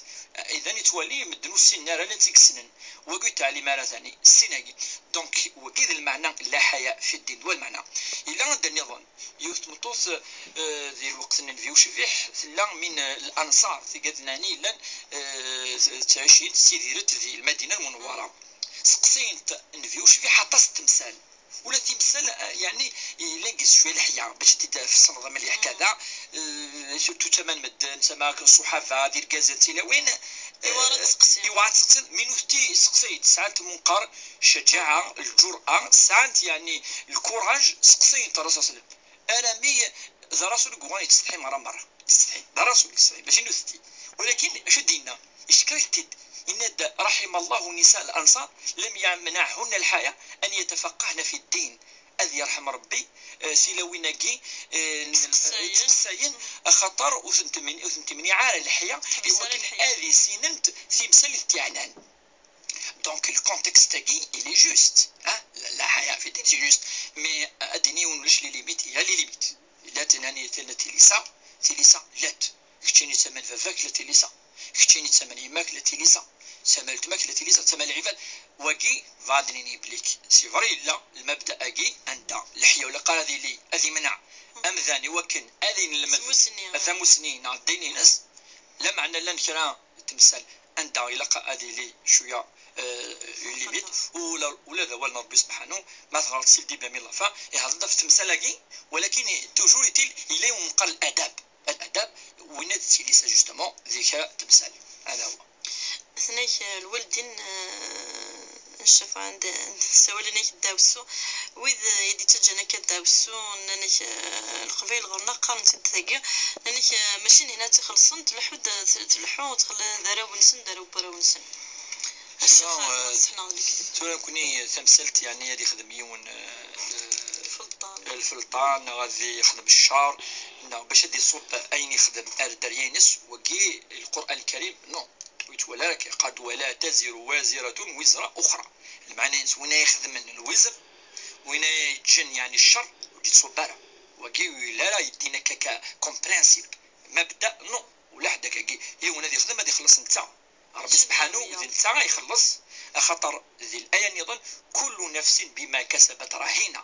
idan yettwali medden ur ssinen ara, llan tt-issnen. Wagi ur yettɛellim ara tani, sin-agi. Donc, wagi d lmeɛna, la ḥaya fi ddin, d wa lmeɛna. Yella anda nniḍen, yiwet n tmeṭṭut, eh, di lweqt n Nnbi ucbiḥ, tella min, eh, Lanṣar, tigad n ɛni yellan, eh, ttɛicint, ttidirent di Lmadina Lmunewwara. Seqsint Nnbi ucbiḥ aṭas n temsal. Ula d timsal, eh, yeɛni, yella deg-s cwiya leḥya, bac ad t-id-tfessreḍ mliḥ kada, eh, surtout tama n medden, tama n ṣṣuḥaba, d irgazen, d tilawin, eh, yewɛer ad tseqsiḍ. Yewɛer ad tseqsiḍ, mi nutenti seqsayent, sɛant lmunqer, ccaǧaɛa, lǧur'a, sɛant, yeɛni, lkuraj, seqsayent Ṛṛasul ṣalla Llahu ɛalayhi wa sallam. Armi d Ṛṛasul i yuɣalen yettsetḥi merra merra. d rasul deg tesɛin, mačči nutenti. Walakin acu d-yenna? Yeckeṛ-it-id. Yenna-d: "رحم الله نساء الأنصار لم يمنعهن الحياء أن يتفقهن في الدين." Ad yerḥem Rebbi, eh, tilawin-agi, eh, n- Ttqessayen. Ttqessayen, axaṭer ur tent-, ur tent-imniɛ ara leḥya, i wakken ad issinent timsal i tent-yeɛnan. Donc, le contexte-agi, il est juste, hein? La, la haya fi din, c'est juste. Mais, euh, ad d-iniɣ ulac les limites, il y a les limites. Llant, nnan, llant tilisa, tilisa, llant. Keččini d tama n baba-k, la tilisa. Keččini d tama n yemma-k, la tilisa. Tama n weltma-k, la tilisa. Tama n lɛibad. Wagi, bɣiɣ ad d-nini belli c'est vrai, yella lmabda-agi, anda leḥya ur ilaq ara ad yili, ad yemneɛ amdan i wakken ad yenlem tamusni, tamusni neɣ ddin-ines. Lameɛna llan kra n temsal anda ilaq ad yili cwiya, euh, une limite, ula, ula d awal n Rebbi subḥanu, ma teɣreḍ si le début à la fin, ihedder ɣef temsal-agi, walakin toujours est-il, yella yiwen meqqar l'adab. L'adab, winna d tilisa justement di kra n temsal. Hada huwa. Atnak, eh, lwaldin, eh, ncaf anda, anda tessawal, atnak ddaɛwessu. Wid, eh, i d-ittaǧǧan akka ddaɛwessu, nnan-ak, eh, Leqbayel ɣur-neɣ qqaren-tt-id tagi, nnan-ak, eh, mačči d hinna ad tt-ixellṣen, tleḥḥu-d, eh, tleḥḥu, txell-, d arraw-nsen, d arraw n warraw-nsen. Tura, eh, tura nekkni tamsalt, yeɛni ad ixdem yiwen, eh, lfelṭan, neɣ ad ixdem ccer, neɣ bac ad iṣubb ayen ixdem ar dderya-ines, wagi Lqur'an Lkarim, non. Ur yettwali ara akka. Yeqqar-d: "ولا تزر وازرة وزر أخرى". Lmeɛna-ines, win ay ixedmen lwizr, win ay yeǧǧen, yeɛni, ccer, ur d-yettṣubb ara. Wagi ur yelli ara yeddin akka, akka, comme principe. Mabda, non. Ula ḥedd akkagi. Yiwen ad yexdem, ad ixelleṣ netta. Rebbi subḥanu, d netta ay ixelleṣ, axaṭer di laya nniḍen: "كل نفس بما كسبت رهينة".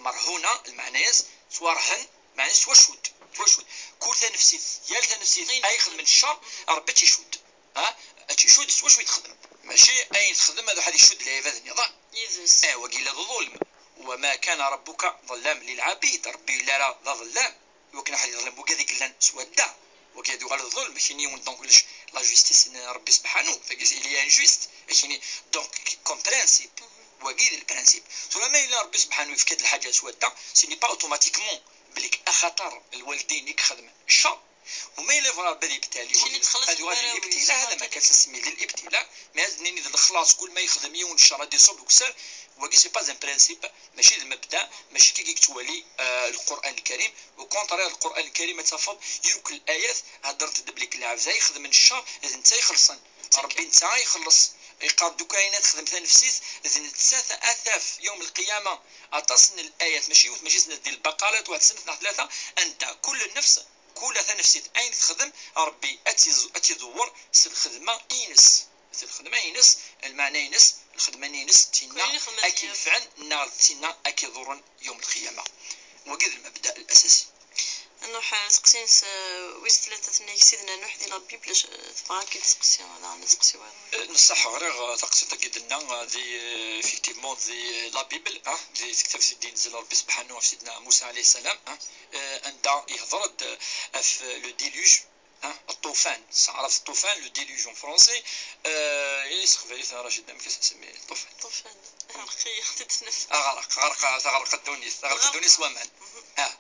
Merhuna, lmeɛna-s, ttwarhen, meɛna-s ttwacud, ttwacud. Kul tanefsit, yal tanefsit ay ixedmen ccer, Rebbi ad tt-icud. Ha? Ad tt-icud s wacu i texdem. Mačči ayen texdem ad iruḥ ad icud lɛibad nniḍen. Yid-s. Eh, wagi la d ḍulm. "وما كان ربك ظلام للعبيد". Rebbi ur yelli ara d aḍellam. Iwakken ad yeḍlem wagi ad yellan s wadda. Wagi ad yuɣal d ḍulm, kini yiwen, donc, ulac la justice n Rebbi subḥanu, tagi il est injuste, kini, donc, comme principe, wagi d le principe. Tura ma yella Rebbi subḥanu yefka-d lḥaǧa s wadda, ce n'est pas automatiquement belli axaṭer lwaldin i ixedmen ccer, u ma yella yebɣa Rebbi ad yebtali, ad yuɣal d l'ibtila, hada ma kan, s asmi d l'ibtila, mais ad nini d lexlaṣ, kul ma yexdem yiwen ccer ad iṣubb ukessar, wagi c'est pas un principe, mačči d mabda, mačči kagi i yettwali, euh, Lqur'an Lkarim. Au contraire, Lqur'an Lkarim ad tafeḍ yakk layat heddrent-d belli lɛebd ay ixedmen ccer, d netta ixellṣen. Rebbi netta ay ixelleṣ. Yeqqar-d akk ayen ad texdem tanefsit, d nettat ad taf yawm lqiyama aṭas n layat, mačči yiwet, mačči snat, di Lbaqara waḥed snat neɣ tlata, anda kul nnefs, kul tanefsit ayen texdem, Rebbi ad tt-iẓ-, ad tt-iḍewwer s lxedma-ines. S lxedma-ines, lmeɛna-ines, lxedma-ines d tinna ad k-inefɛen neɣ d tinna ad k-iḍurren yawm lqiyama. Wagi d lmabda l'asasi. Nruḥ, eh, teqsi-ines, eh, wis tlata, tenna-k Sidna Nuḥ di la Bible, eh, tebɣa ad k-id-teqsi, daɣen ad teqsi wayeḍ. Eh, neṣṣaḥ, ɣriɣ, eh, taqsiṭ-agi d-tenna, eh, di, eh, effectivement, di, eh, la Bible, ah, di tektabt i d-yenzel Rebbi subḥanu ɣef Sidna Musa alayhi ssalam, ah, eh, anda ihder-d, eh, ɣef, eh, le déluge, ah, ṭṭufan, s taɛrabt ṭṭufan, le déluge en français, eh, i s teqbaylit, a Racid, amek i s-nsemmi? Ṭṭufan. Ṭṭufan. Ɣreq-iyi, xdid nef. Aɣreq, ɣreq, taɣreq ddunit, taɣreq ddunit s waman. Mhm. Ah.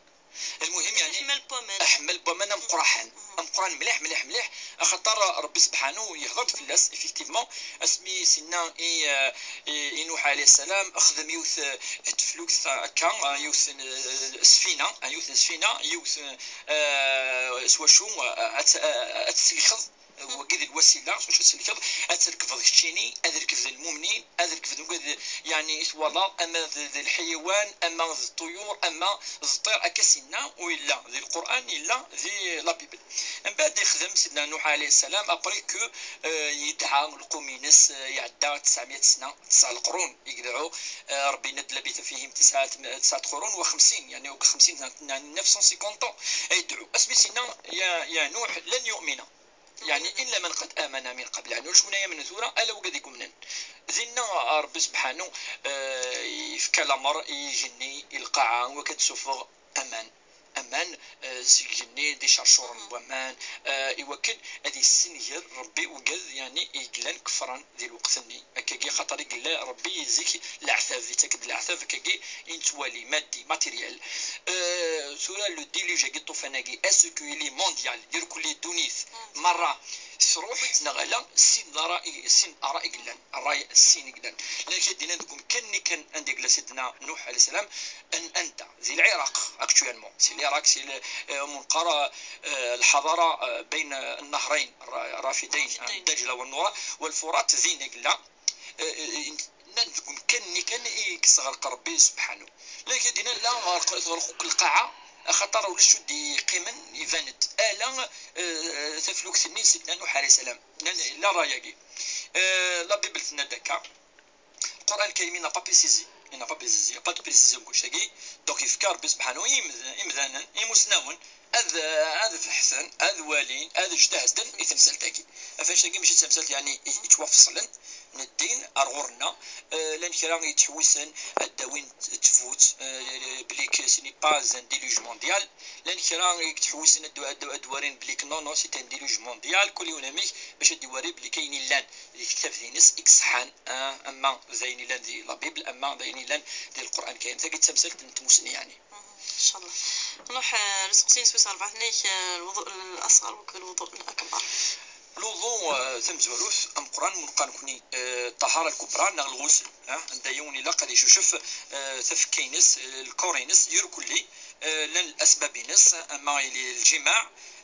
Lmuhim, yeɛni, aḥemmal n waman. Aḥemmal n waman ameqqran. Mhm. Ameqqran mliḥ, mliḥ, mliḥ, axaṭer Rebbi subḥanu yehder-d fell-as, effectivement, asmi s-yenna i, eh, i, i Nuḥ alayhi ssalam: "Xdem yiwet, eh, teflukt akka, eh, yiwet n, eh, sfina, eh, yiwet n sfina, yiwet, eh, s wacu, eh, ad tt-, eh, ad tt-tsellkeḍ." Wagi d lwasila s wacu ad tsellkeḍ, ad trekbeḍ keččini, ad rekben lmumnin, ad rekben wigad, yeɛni, i twalaḍ, ama d, d lḥiwan, ama d ṭṭuyur, ama d ṭṭir, akka s-yenna, u yella di Lqur'an, yella di la Bible. Mbeɛd ixdem Sidna Nuḥ alayhi ssalam, après que, euh, yedɛa lqum-ines, euh, iɛedda tesɛemya sna, tesɛa leqrun i yedɛu, euh, Rebbi yenna-d: "لبث فيهم تسعة، تسعة قرون وخمسين", yeɛni, akk xemsin, neuf cent cinquante ans, ay yedɛu. Asmi s-yenna: "يا، يا نوح، لن يؤمن." Yeɛni, "إلا من قد آمن من قبل", yeɛni, ulac win ay yamnen tura, ala wigad i yumnen. Dinna, Rebbi subḥanu, eh, yefka lamer i yigenni, i lqaɛa, i wakken ad d-suffeɣ aman. aman, eh, seg igenni d icercuren n waman, eh, iwakken ad yessenger Rebbi ugad, yani, i yellan kefren di lweqt-nni. Akkagi, xaṭer i yella Rebbi zik leɛtab, ittak-d leɛtab, akkagi i nettwali, maddi, matériel. Eh, tura, le déluge-agi, ṭṭufan-agi, est-ce que il est mondial, irkelli ddunit merra tṛuḥ, neɣ ala sin ara i, sin ara i yellan, ṛṛay sin i yellan. Llan kra d-yennan deg umkan-nni kan anda yella Sidna Nuḥ alayhi salam, n anda? Di Lɛiraq, actuellement. Si Lɛiraq, si le, eh, منقار, eh, الحضارة, eh, بين النهرين الر-, الرافدين, eh, دجلة والنورة والفرات, din i yella. Eh, eh, nnan deg umkan-nni kan i yesɣerq Rebbi subḥanu. Llan kra d-yennan la, ɣerq-, tɣelq akk lqaɛa, axaṭer ulac ur d-yeqqimen, iban-d ala, eh, taflukt-nni n Sidna Nuḥ alayhi salam. Nnan, la ṛṛay-agi. Eh, la Bible tenna-d akka. Lquran Karim, il n'a pas précisé. Il n'a pas précisé. Il n'y a pas de précision deg wacu-agi. Donc, yefka Rebbi subḥanu i yimd-, imdanen, imusnawen, ad, ad beḥten, ad walin, ad jtehden i temsalt-agi. Ɣef wannect-agi, mačči d tamsalt, yani, i, yettwafeṣlen n ddin ar ɣur-nneɣ. Eh, llan kra yettḥewwisen ad d-awin t-, ttbut, eh, belli que ce n'est pas un déluge mondial. Llan kra yettḥewwisen ad d-, ad d-, ad d-warin belli que non, non, c'est un déluge mondial. Kul yiwen amek bac ad d-iwari belli kayen illan di tektabt-ines i iṣeḥḥan, ah, ama d ayen illan di la Bible, ama d ayen illan di Lquran Karim. Tagi d tamsalt n tmusni, yani. Inchallah. Nruḥ, eh, ar useqsi n swis rebɛa, tenna-k, eh, الوضوء الأصغر وكذا الوضوء الأكبر. Lwuḍu, eh, tamezwarut, ameqqran, mu neqqar nekni, eh, ṭṭahara lkubra neɣ lɣusl, ah, anda yiwen ilaq ad icucef, eh, tafekka-ines, eh, lkor-ines, irkelli, eh, llan lasbab-ines, ama ili lǧimaɛ,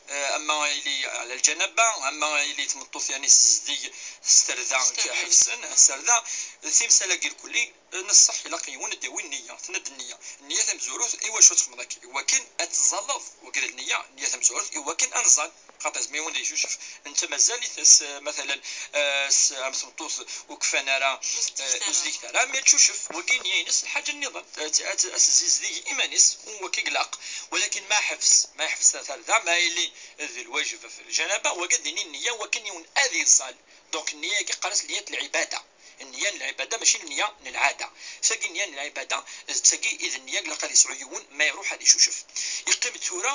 eh, ama ili ɛla lǧanaba, ama ili tmeṭṭut, yani, tezdig s terda, s terda. Ḥebsen, s terda. Timsal-agi irkelli, eh, n ṣṣeḥ ilaq yiwen ad d-yawi nniya, tenna-d nniya. Nniya tamezwarut, i wacu txedmeḍ akka? Iwakken ad teẓẓalleḍ, wagi d nniya, nniya tamezwarut, iwakken ad neẓẓal. Xaṭer ma yiwen ad icucef, netta mazal-it s, matalan, eh, s, am tmeṭṭut ur kfan ara, ur zdigit ara, eh, ur zdigit ara, mi ad tcucef, wagi nniya-ines lḥaǧa nniḍen, eh, ad, ad, ad tezzizdeg iman-is, u wagi ilaq. Walakin ma ḥebs, ma ḥebs tarda, ma ili d lwajeb ɣef lǧanaba, wagi ad d-nini nniya, wakken yiwen ad iẓẓal. Donc, nniya-agi qqaren-as nniya n lɛibada. Nniya n lɛibada, mačči nniya n lɛada. Tagi nniya n lɛibada, d tagi i d nniya ilaq ad yesɛu yiwen ma iruḥ ad icucef. Yeqqim-d tura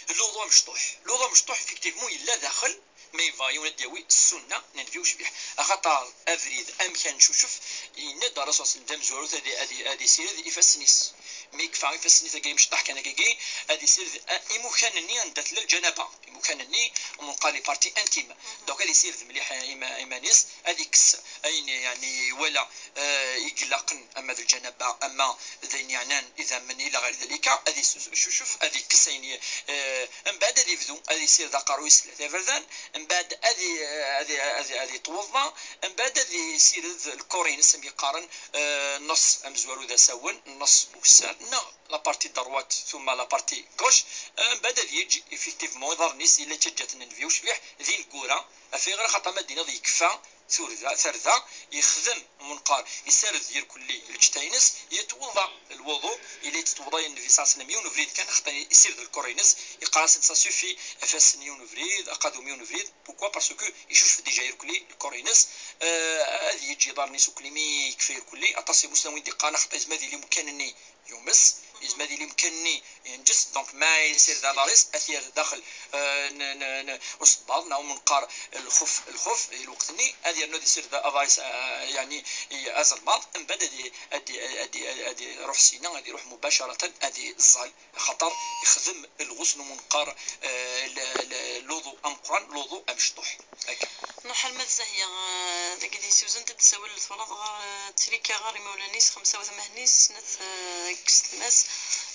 luḍu amecṭuḥ. Luḍu amecṭuḥ, effectivement, yella daxel, ma yebɣa yiwen ad d-yawi ssunna n Nnbi ucbiḥ. Axaṭer abrid amek ad ncucef, yenna-d Ṛṛasul ṣalla Llahu ɛalayhi wa sallam d amezwarut ad, ad, ad isired ifassen-is. Mi yekfa ifassen-is, tagi imecṭaḥ kan akkagi, ad isired, a, imukan-nni anda tella lǧanaba. Imukan-nni, mu neqqar les parties intimes. Donc, ad isired mliḥ ima-, iman-is, ad ikkes ayen, yani, iwala, eh, i ilaqen, ama d lǧanaba, ama d ayen yeɛnan idammen ila ɣer dalika, ad icucef, ad ikkes ayen, eh, mbeɛd ad ibdu, ad isired aqerruy-is tlata iberdan, mbeɛd ad i-, ad i-, ad i-, ad itweḍḍa, mbeɛd ad isired lkor-ines, am yeqqaren, eh, nneṣ amezwaru d asawen, nneṣ ukessar, neɣ la partie droite ثم la partie gauche, eh, mbeɛd ad yeǧǧ effectivement iḍarren-is ila ttaǧǧaten Nnbi ucbiḥ di lgura. Ɣef ayɣer? Axaṭer ma d-iniḍ yekfa turda, tarda, yexdem, mu neqqar, isared irkelli lǧetta-ines, yetwuḍa lwuḍu, ila yettwuḍa Nnbi ṣalla Llahu ɛalayhi wa sallam yiwen ubrid kan, axaṭer isired lkor-ines, yeqqar-asen ça suffit, ifassen yiwen ubrid, aqadum yiwen ubrid. Pourquoi? Parce que icucef déjà irkelli lkor-ines, eh, ad yeǧǧ iḍarren-is ukli mi yekfa irkelli. Aṭas imusnawen i d-iqqaren axaṭer yezmer ad yili umkan-nni yumes, yezmer ad yili umkan-nni yenǧes, donc ma yessired aḍar-is, ad t-yerr daxel, eh, n, n, n usebbaḍ, neɣ mu neqqar lxuf, lxuf, i lweqt-nni, ad yernu ad yessired aḍar-is, eh, yani, i azelmaḍ, mbeɛd ad i-, ad i-, ad i-, ad iruḥ sina, ad iruḥ mubacaratan, ad iẓẓal, axaṭer ixdem lɣusl, mu neqqar, eh, l-, l-, luḍu ameqqran, luḍu amecṭuḥ. Akka. Nruḥ alma d Zahya, eh, dagi di Tizi Uzzu, ad d-tessawel, twalaḍ, ɣer, eh, trika ɣer imawlan-is, xemsa watmaten-is, snat, eh, yekkes tmes,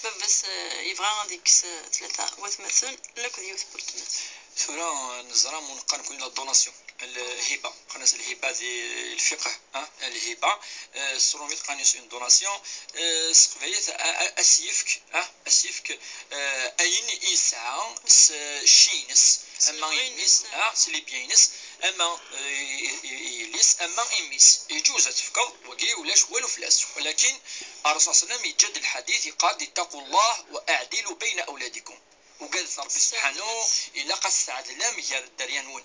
baba-s, eh, yebɣa ad yekkes, eh, tlata watmaten, lakk d yiwet n weltma-s. Tura, eh, neẓra, mu neqqar nekni la donation, lhiba, qqaren-as lhiba di lfiqh, ah, lhiba, eh, s trumit qqaren-as une donation, eh, s teqbaylit, a, a, asyefk, ah, asyefk, eh, ayen i yesɛa s cci-ines, ama i mmi-s, ah, s les biens-ines, ama, eh, i, i, i yelli-s, ama i mmi-s. Yeǧuz ad tefkeḍ, wagi ulac walu fell-as. Walakin, Ṛṛasul ṣalla Llahu ɛalayhi wa sallam yeǧǧa-d lḥadit, yeqqar-d: اتقوا الله واعدلوا بين أولادكم. Ugadet Ṛebbi subḥanu, ilaq ad tɛedlem gar dderya-nwen,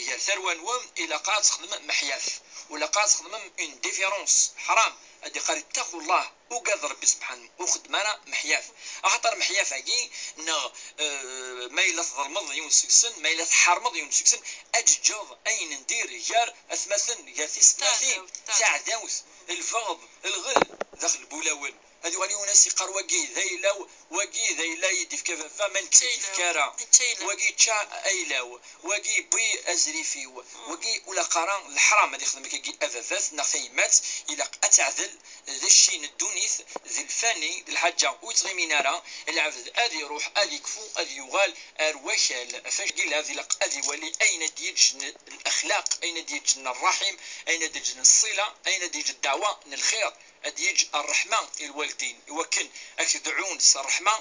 gar tarwa-nwen, ilaq ad txedmem meḥyaf, ur ilaq ad txedmem une différence, ḥram. Ad iqqar: "Ittaqu Llah", ugad Rebbi subḥanu, ur xeddem ara meḥyaf. Axaṭer meḥyaf-agi, neɣ, eh, ma yella tḍelmeḍ yiwen seg-sen, ma yella tḥermeḍ yiwen seg-sen, ad teǧǧeḍ ayen n dir gar atmaten, gar tisetmatin, taɛdawt, taɛdawt, lbeɣḍ, lɣel, daxel n wulawen. Ad yuɣal yiwen ass iqqar: "Wagi d ayla-w, wagi d ayla i d-ifka baba, ma nekk ur d-ifka ara. Wagi yečča ayla-w, wagi yewwi azrif-iw, wagi ur ilaq ara." Leḥram ad ixdem akkagi a baba-t neɣ tayemmat, ilaq ad teɛdel d cci n ddunit, d lfani, d lḥaǧa ur yettɣimin ara. Lɛebd ad iruḥ, ad ikfu, ad yuɣal ar wakal. Ɣef wagi lɛebd ilaq ad iwali ayen ad d-yeǧǧ n lexlaq, ayen ad d-yeǧǧ n ṛṛaḥim, ayen ad d-yeǧǧ n ṣṣila, ayen ad d-yeǧǧ ddeɛwa n lxir. Ad yeǧǧ ṛṛeḥma i lwaldin, iwakken ad k-dɛun s ṛṛeḥma,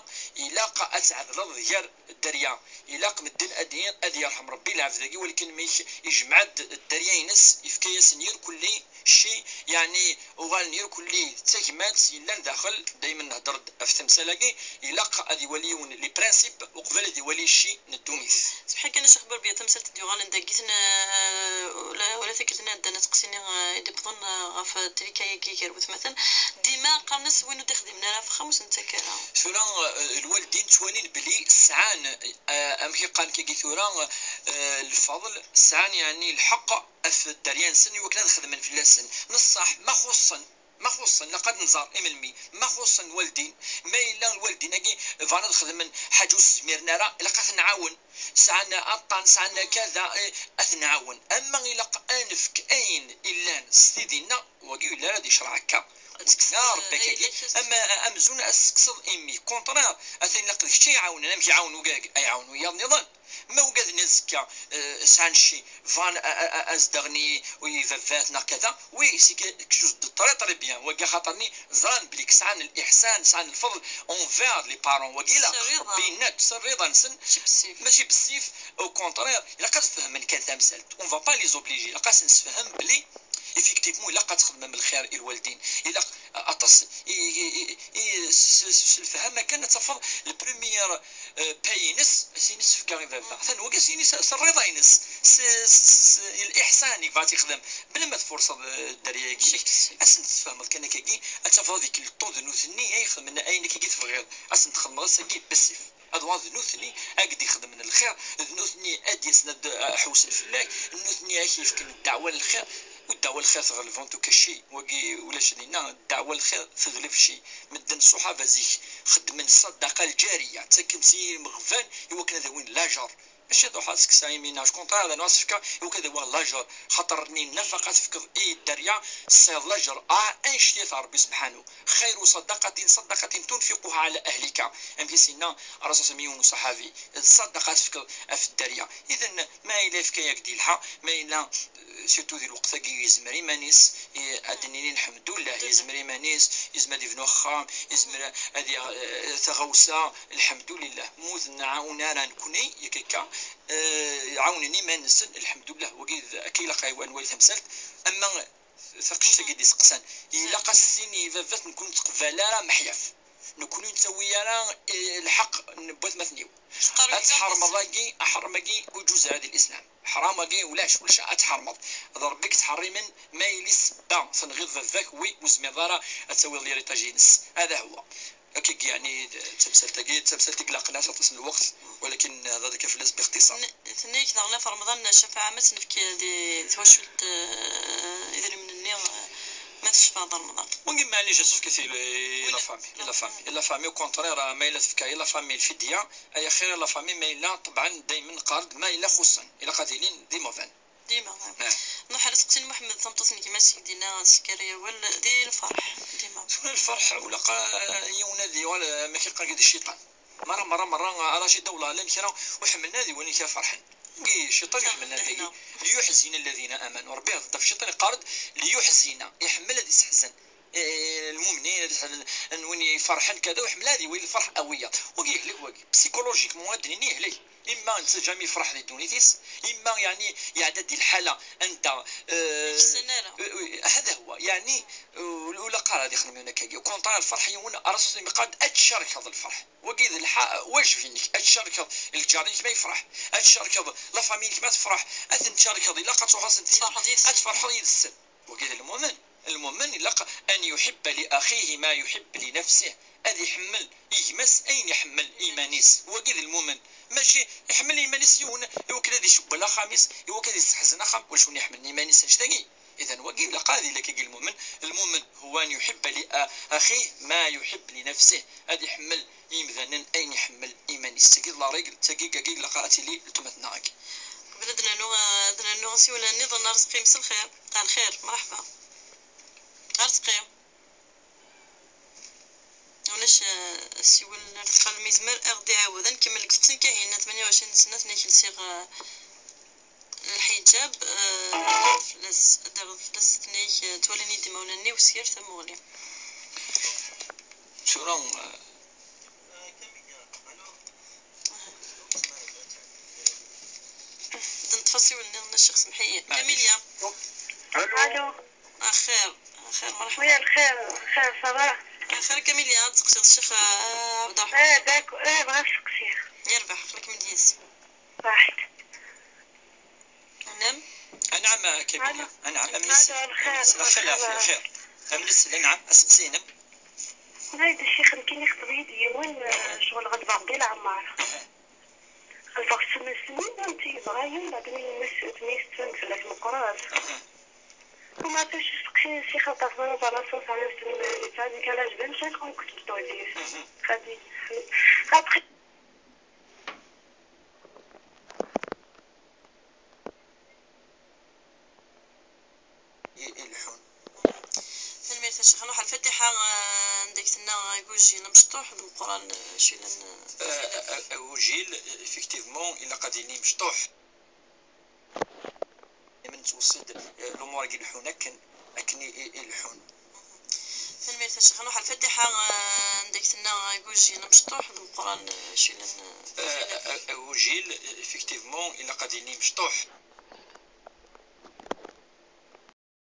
ilaq ad tɛedleḍ gar dderya. Ilaq medden ad d-inin: "Ad yerḥem Rebbi lɛebd-agi", walakin mi ijmeɛ-d dderya-ines, yefka-yasen irkelli cci, yeɛni uɣalen irkelli d tagmat yellan daxel. Daymen nehder-d ɣef temsal-agi, ilaq ad iwali yiwen les principes uqbel ad iwali cci n ddunit. Sebḥan kan, a Ccix Burbiya, tamsalt d-yuɣalen dagi, ten-, eh, wala, wala tikkelt-nni ɛeddan, asteqsi-nni, eh, i d-iwwḍen, eh, ɣef trika-agi gar watmaten. Dima qqaren-as: "Win ur d-ixdimen ara ɣef uxxam, ur s-nettak ara." Tura, eh, lwaldin ttwalin belli sɛan, eh, amek i qqaren kagi tura, eh, lfeḍl, sɛan, yeɛni, lḥeqq ɣef dderya-nsen iwakken ad xedmen fell-asen. Neṣṣaḥ, ma xuṣṣen, ma xuṣṣen, ilaq ad nẓer i melmi. Ma xuṣṣen lwaldin, ma yella lwaldin-agi bɣan ad xedmen ḥaǧa ur s-zmiren ara, ilaq ad ten-nɛawen. Sɛan aṭṭan, sɛan kada, eh, ad ten-nɛawen. Ama ilaq ad nefk ayen illan s tidi-nneɣ, wagi ur yelli ara di ccreɛ akka. Ad tekkseḍ, ya Rebbi, eh, akkagi. Ama, eh, amzun ad tekkseḍ imi, contraire, atan ilaq d kečč ay iɛawnen, amek iɛawen ugag, ay iɛawen wiyaḍ nniḍen. Ma ugaden azekka, eh, sɛan cci, bɣan a, a, a, ad s-d-aɣen i, i baba-t neɣ kada, oui, c'est quelque chose de très, très bien. Wagi axaṭer-nni ẓran belli sɛan liḥsan, sɛan lfeḍl envers les parents. Wagi ilaq s rriḍa. Rebbi yenna-d s rriḍa-nsen, mačči bessif. Mačči bessif, au contraire, ilaq ad fehmen kan tamsalt. On va pas les obliger, ilaq ad sen-nessefhem belli effectivement ilaq ad txedmem lxir i lwaldin. Ilaq aṭas i, i, i, i, s, s, s lefhama kan ad tafeḍ le premier, euh, paye-ines, ad s-yini s-fkeɣ i baba. Atan wagi ad s-yini s, s rriḍa-ines, s, s, s liḥsan i yebɣa ad t-ixdem, bla ma tfurseḍ, euh, dderya-agi. Ad sen-tfehmeḍ kan akkagi, ad tafeḍ dik le temps d nutni ay ixedmen ayen akkagi tebɣiḍ. Ad sen-txedmeḍ ass-agi bessif. Ad uɣal d nutni ad k-d-ixedmen lxir, d nutni ad d-yasen ad, ad ḥewsen fell-ak, d nutni ad k-yefken ddeɛwa n lxir, u ddeɛwa n lxir tɣelb, en tout cas, cci, wagi ulac dinna, ddeɛwa n lxir tegleb cci. Medden ṣṣuḥaba zik xeddmen ṣṣadaqa lǧariya, ttaken-tt i yimeɣban iwakken ad awin lajer. Mačči ad ruḥeɣ ad ssekseɣ imineɣ, contraire, ad nuɣ ad s-fkeɣ iwakken ad awiɣ lajer, xaṭer-nni nnafaqa tefkeḍ i dderya, tesɛiḍ lajer. Ah, annect-a Rebbi subḥanu. "Xayru ṣadaqatin ṣadaqatin tunfiquha ɛala ahlika." Amek i s-yenna Ṛṛasul s-, yiwen n uṣaḥabi, d ṣṣadaqa tefkeḍ ɣef dderya. Idan, ma yella yefka-yak-d yelḥa, ma yella, eh, surtout di lweqt-agi yezmer iman-is, eh, ad d-nini lḥemdullah, yezmer iman-is, yezmer ad ibnu axxam, yezmer ad yaɣ, eh, taɣawsa, lḥemdulillah. Ma ur t-nɛawen ara nekni, yak akka, eh, ɛawnen iman-nsen, lḥemdullah. Wagi d, akka ilaq ad nwali tamsalt. Ama taqcict-agi d-iseqsan, ilaq ad s-tini i baba-s, nekkni ur nettqebbal ara meḥyaf, nekkni ur nettawi ara, eh, lḥeqq n watmaten-iw. Ad tḥermeḍ agi, aḥram-agi ur iǧuz ara di lislam. Ḥram-agi ulac, ulac, ad tḥermeḍ. D Rebbi i yettḥerrimen, ma yili ssebba tenɣiḍ baba-k, wi ur tezmireḍ ara ad tawiḍ liritaj-ines. Hada huwa. Akkagi, yeɛni, d tamsalt-agi, d tamsalt i ilaqen-as aṭas n lweqt, walakin nehḍer akka fell-as bixtiṣar. N-, tenna-yak daɣen ɣef Remḍan, cfaɛa ma tt-nefk di twacult, eh, idrimen-nni, eh, ma tecfeḍ Remḍan. Wagi, maɛlic, ad s-tefk i la famille, i la famille, i la famille, au contraire, ma yella tefka i la famille lfidya, ay axir i la famille, ma yella, ṭebɛen, daymen neqqar-d, ma yella xuṣṣen, ilaq ad ilin d imeɣban. Dima. Ah. Nruḥ ar useqsi n Muḥemmed, tameṭṭut n gma-s i k-d-yenna, teskar i awal, di lferḥ, dima. Tura lferḥ, ulaqa yiwen ad yuɣal, eh, ma k-iqqar di cciṭan. Merra, merra, merra, ala ci dawla, llan kra ur ḥemmlen ad iwalin kra ferḥen. Wigi cciṭan ur ḥemmlen ad agi. Liyuḥzina alladhina amanu. Rebbi ihedder ɣef cciṭan, iqqar-d: "Liyuḥzina", iḥemmel ad isseḥzen. Eh, lmumnin, ad isseḥzen, n win iferḥen, kada, ur iḥemmel ad iwali lferḥ n wiyaḍ. Wagi yehlek, wagi. Psychologiquement, ad d-nini yehlek. Imma netta jamais yefreḥ di ddunit-is, imma, yeɛni, iɛedda di lḥala anda, eh, ur yeksan ara. Eh, eh, hada huwa, yeɛni, eh, ula qqar ad ixdem yiwen akkagi. Au contraire, lferḥ yiwen, Ṛṛasul yeqqar-d ad tcerkeḍ lferḥ. Wagi d lḥa-, wajeb-inek, ad tcerkeḍ lǧar-inek ma yefreḥ, ad tcerkeḍ la famille-inek ma tefreḥ, ad ten-tcerkeḍ, ilaq ad truḥeḍ ad tferḥeḍ yid-sen. Ad tferḥeḍ yid-sen. Wagi d lmumen. Lmumen ilaq an yuḥibba li axihi ma yuḥibb li nafsih. Ad iḥemmel i gma-s ayen iḥemmel i iman-is. Wagi d lmumen. Mačči iḥemmel i iman-is yiwen iwakken ad icewwel axxam-is, iwakken ad yesseḥzen axxam, ulac win iḥemmlen i iman-is anect-agi. Idan wagi ilaq ad ilak agi lmumen. Lmumen huwa an yuḥibba li a-, axih ma yuḥib li nafsih. Ad iḥemmel i yimdanen ayen iḥemmel i iman-is. Tagi d la règle, tagi, tagi ilaq ad tili letma-tneɣ-agi. Qbel ad nernu, ad nernu asiwel nniḍen, Arezqi, mselxir. Ar lxir, mṛeḥba. Arezqi. Ulac, eh, asiwel n Arezqi, mi yezmer ad ɣ-d-iɛawed. Ad nkemmel deg tefsin Kahina, tmenya u ɛecrin sna, tenna-k lsiɣ, eh, lḥiǧab, eh, fell-as, ad d-aɣeɣ fell-as, tenna-k, eh, ttwalin-iyi-d imawlan-nni, wes yir tamuɣli. Tura, eh, D neṭṭef asiwel-nniḍen a ccix, semḥ-iyi. Maɛlic. Kamilya. Alo. Axir, axir, mṛeḥba. Oui, lxir, lxir, ça va? Axir, Kamilya, ad tseqsiḍ ccix, eh, Ɛebderreḥman. Eh, d'accord, eh, bɣiɣ ad seqsiɣ. Yerbeḥ, aql-ikem d yis. Saḥit. Anɛam. Anɛam, a Kamilya. Alo. Anɛam, amlis. Alo, lxir, amlis, lxir, lxir, lxir. Amlis, anɛam, aseqsi-inem. Ay d ccix, nekkini ixeṭṭeb-iyi-d yiwen, eh, ccɣel ɣelbeɣ di leɛmer. Ɣelbeɣ s tmes-nni, anti yebɣa yiwen, baɛdin yemma-s, tmes tban fell-as meqqret. Uma ata ccix, ccix, aṭas n rebalaṣons, ɛni s tmes, yesɛa décalage d amcak, on kuteb ṭoydis. Xadi. Après, i, i leḥḥun. Tanemmirt a Ccix. Nruḥ ar Fatiḥa, eh, anda i tenna agujil amecṭuḥ d Meqqran, eh, acu yellan, eh, eh, eh, agujil, eh, effectivement, ilaq ad yili mecṭuḥ. Mi nettweṣṣi-d, eh, lumuṛ-agi leḥḥun akken, akken i, i, i leḥḥun. Tanemmirt a Ccix. Nruḥ ar Fatiḥa, eh, anda i tenna agujil amecṭuḥ d Meqqran, eh, acu yellan, eh, eh, eh, agujil, eh, effectivement, ilaq ad yili mecṭuḥ.